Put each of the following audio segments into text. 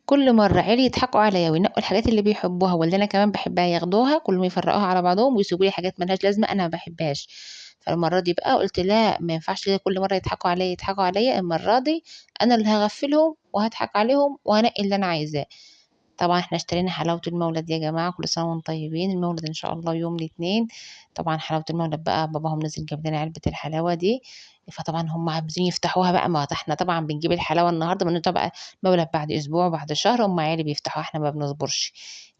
كل مرة عيالي يضحكوا عليا وينقوا الحاجات اللي بيحبوها واللي أنا كمان بحبها ياخدوها، كلهم يفرقوها على بعضهم ويسيبوا لي حاجات ملهاش لازمة أنا ما بحبهاش. فالمرة دي بقى قلت لا، ما ينفعش كده كل مرة يضحكوا عليا يضحكوا عليا، المرة دي أنا اللي هغفلهم وهضحك عليهم وهنقي اللي أنا عايزاه. طبعا احنا اشترينا حلاوة المولد يا جماعة، كل سنة وانتم طيبين. المولد إن شاء الله يوم الاثنين. طبعا حلاوة المولد بقى باباهم نزل جاب لنا علبة الحلاوة دي، فطبعا هم عاوزين يفتحوها بقى، ما احنا طبعا بنجيب الحلاوة النهاردة، بنقول بقى مولد بعد أسبوع بعد شهر، هم عيالي بيفتحوها، احنا ما بنصبرش.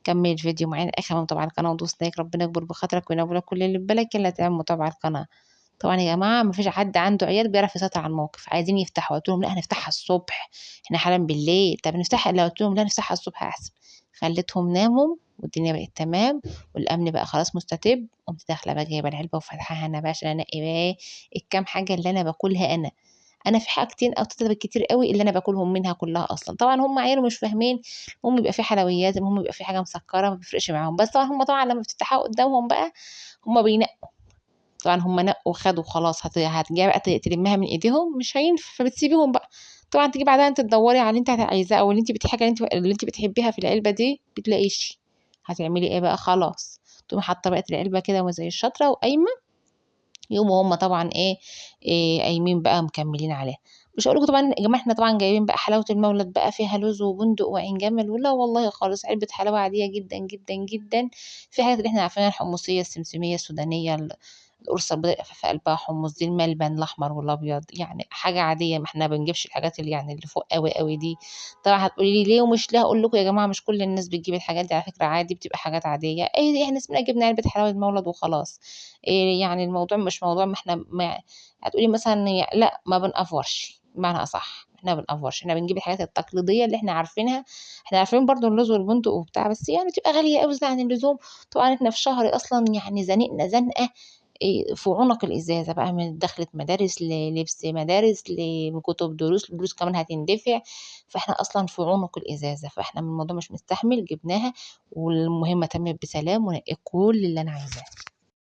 كمل الفيديو معانا لآخر ما متابعة القناة ودوس لايك، ربنا يكبر بخاطرك وينور لك كل اللي في بالك. يلا تعمل متابعة القناة. طبعا يا جماعة ما فيش حد عنده عيال بيعرف يسيطر على الموقف، عايزين يفتحوا، قلت لهم لا هنفتحها الصبح، احنا حالا بالليل، طب نفتحها، لا قلت لهم لا نفتحها الصبح احسن. خليتهم ناموا والدنيا بقت تمام والامن بقى خلاص مستتب. قمت داخله بقى جايبه العلبة وفاتحاها انا بقى عشان انقي بقى ايه الكام حاجة اللي انا باكلها. انا في حاجتين او 3 بالكتير قوي اللي انا باكلهم منها كلها اصلا. طبعا هم عيال مش فاهمين، المهم يبقى في حلويات، المهم يبقى في حاجة مسكره، ما بيفرقش معاهم. بس طبعا هم طبعا لما بتفتحها قدامهم بقى هم بينقوا، طبعا هم نقوا وخدوا خلاص، هتجي بقى تلمها من ايديهم مش هينفع، فبتسيبيهم بقى. طبعا تيجي بعدها انت تدوري على اللي انت عايزاه او اللي انت بتحاجه اللي انت بتحبيها في العلبة دي، بتلاقيش. هتعملي ايه بقى؟ خلاص تقومي حاطه بقى العلبة كده وزي الشطره وقايمه، يقوموا هم طبعا ايه قايمين بقى مكملين عليها. مش هقول لكم طبعا يا جماعة احنا طبعا جايبين بقى حلاوة المولد بقى فيها لوز وبندق وعين جمل، ولا والله خالص، علبة حلاوة عادية جدا جدا جدا. في حاجات اللي احنا عارفينها، الحمصية، السمسميه، السودانية، القرصه البيضاء في قلبها حمص دي، الملبن الاحمر والابيض، يعني حاجة عادية، ما احنا ما بنجيبش الحاجات اللي يعني اللي فوق قوي قوي دي. طبعا هتقولي لي ليه ومش ليه، هقول لكم يا جماعة مش كل الناس بتجيب الحاجات دي على فكرة، عادي بتبقى حاجات عادية. ايه احنا اسمنا جبنا علبة حلاوة المولد وخلاص، إيه يعني الموضوع مش موضوع، ما احنا ما هتقولي مثلا لا ما بنقفرش، بمعنى اصح احنا ما بنقفرش، احنا بنجيب الحاجات التقليدية اللي احنا عارفينها. احنا عارفين برضو اللوز والبندق وبتاع، بس يعني بتبقى غالية قوي زيادة عن اللزوم. طبعا احنا في شهر اصلا يعني زنقنا زنقه في عنق الازازه بقى، من دخلة مدارس للبس مدارس لكتب دروس، الدروس كمان هتندفع، فاحنا اصلا في عنق الازازه، فاحنا الموضوع مش مستحمل. جبناها والمهمه تمت بسلام ونقيت كل اللي انا عايزاه.